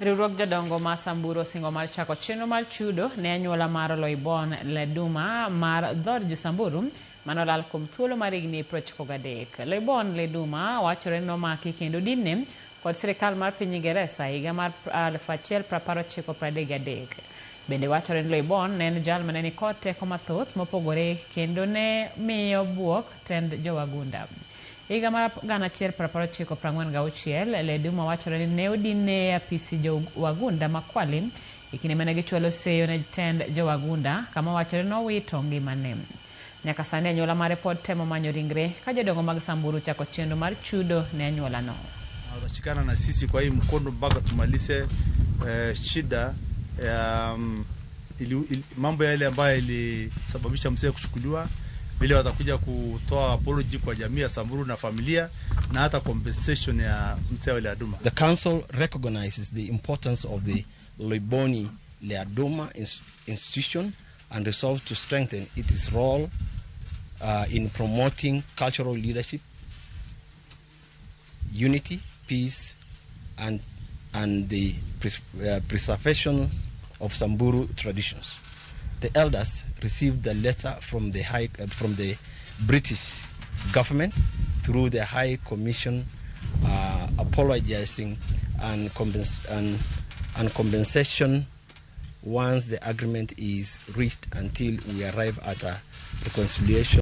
Riwruog jodongo ma Samburu osingo mar chako chenro mar chudo ne anyuola mar Oloibon Leduma mar dhood jo-Samburu manolal kuom thuolo mar higni 93. Loibon Leduma wachore ni nomaki kendo dinne kod sirikal mar piny Ingeresa higa mar 1933. Bende wachore ni Loibon ne en jal mane nikod teko mathoth mopogore kendo ne miyo buok tend jowagunda. Higa mar 1946, Leduma wachore ni ne odinne e apisi jowagunda ma Kwale e kinde mane gichwalo seyo ne tend jowagunda kama wachore ni nowito ngimane. Nyaka sani anyuola mare pod temo manyo ringre ka jodongo mag Samburu chako chenro mar chudo ne anyuolano. Watashikana na sisi kwa hii mkondo mpaka tumalize shida ya mambo yale ambayo ilisababisha mzee kuchukuliwa, vile watakuja kutoa apology kwa jamii ya Samburu na familia na hata compensation ya mzee wa Leaduma. The council recognizes the importance of the Loiboni Leaduma institution and resolves to strengthen its role in promoting cultural leadership, unity, peace, and the preservation of Samburu traditions. The elders received the letter from the British government through the High Commission, apologizing and compensation once the agreement is reached until we arrive at a reconciliation.